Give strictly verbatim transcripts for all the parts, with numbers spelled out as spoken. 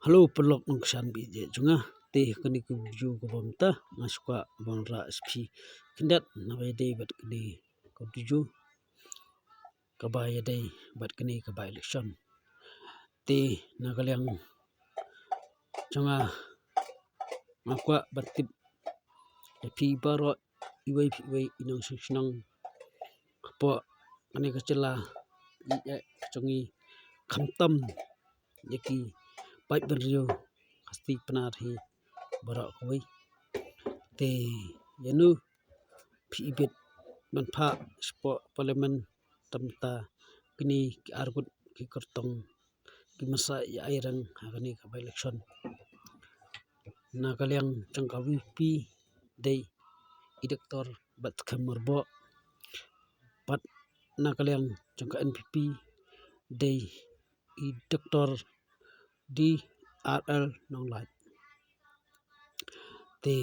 Hello, paralok nongkyrshan ba ïeit jong nga. Te kane ka video kaba mynta nga sngewkwah ban rah sha phi khyndiat naba ïadei bad kane ka video kaba ïadei bad kane ka by-election. Te na ka liang jong nga nga kwah ban tip ïa phi baroh iwei pa iwei i nongshong shnong hapoh kane ka jylla, i eh ka jong ngi, khamtam ïa ki paid bynriew Khasi Pnar hi baroh kawei. Te ïano phi ibit ban phah shapoh Parliament tam mynta kine ki arngut ki kyrtong ki mynsaw ïa ai rang ha kane ka by-election. Na ka liang jong ka VPP dei i Doctor Batskhem Myrboh, bad na ka liang jong ka NPP dei i Doctor DRL Nonglait. Te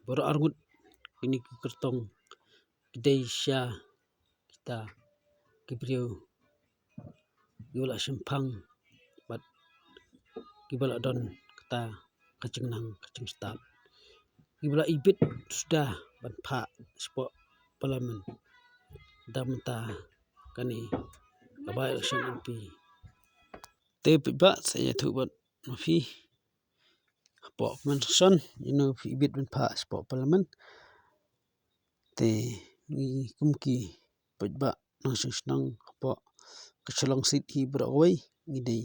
baroh arngut kine ki kyrtong ki dei sha kita ki briew kiba la shemphang bad kiba la don kata ka jingnang ka jingstad, kiba la ibit suda ban phah shapoh Parliament da mynta kane ka by-election MP. Te paidbah, sa ïathuh bad ma phi hapoh comment section ïano phi ibit ban phah shapoh Parliament. Te ngi kum ki paidbah nongshong shnong hapoh ka Shillong seat hi baroh kawei ngi dei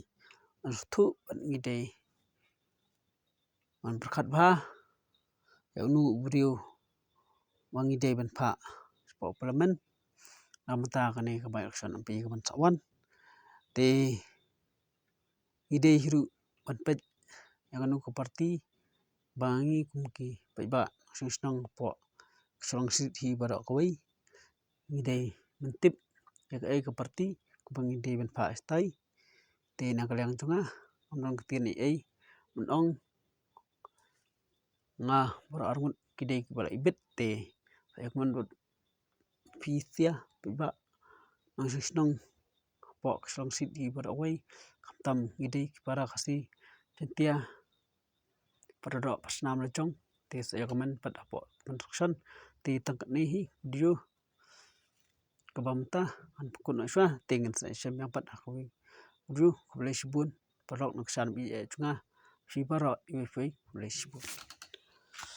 ban sngewthuh bad ngi dei ban pyrkhat bha ïa uno u briew ba ngi dei ban phah shapoh Parliament na mynta kane ka by-election MP kaban sa wan. Te ngi dei hi ruh ban peit ïa kano ka party ba ngi kum ki paidbah nongshong shnong hapoh ka Shillong seat hi baroh kawei ngi dei ban tip ïa kaei ka party kaba ngi dei ban phah shatai. Te na ka liang jong nga ngam don ktien ei ei ban ong, nga baroh arngut ki dei kiba la ibit. Te sa ïa kmen bad phi sia paidbah nongshong shnong hapoh ka Shillong seat hi baroh kawei, khamtam ngi dei ki para Khasi Jaiñtia, para doh para snam la jong. Te sa ïa kmen pat hapoh comment section. Te tang katne hi video kaba mynta, ngan pynkut noh shuwa te ngin sa ïashem biang pat ha kawei ka video. Khublei shibun paralok nongkyrshan ba ïeit jong nga, phi baroh iwei pa iwei, khublei shibun.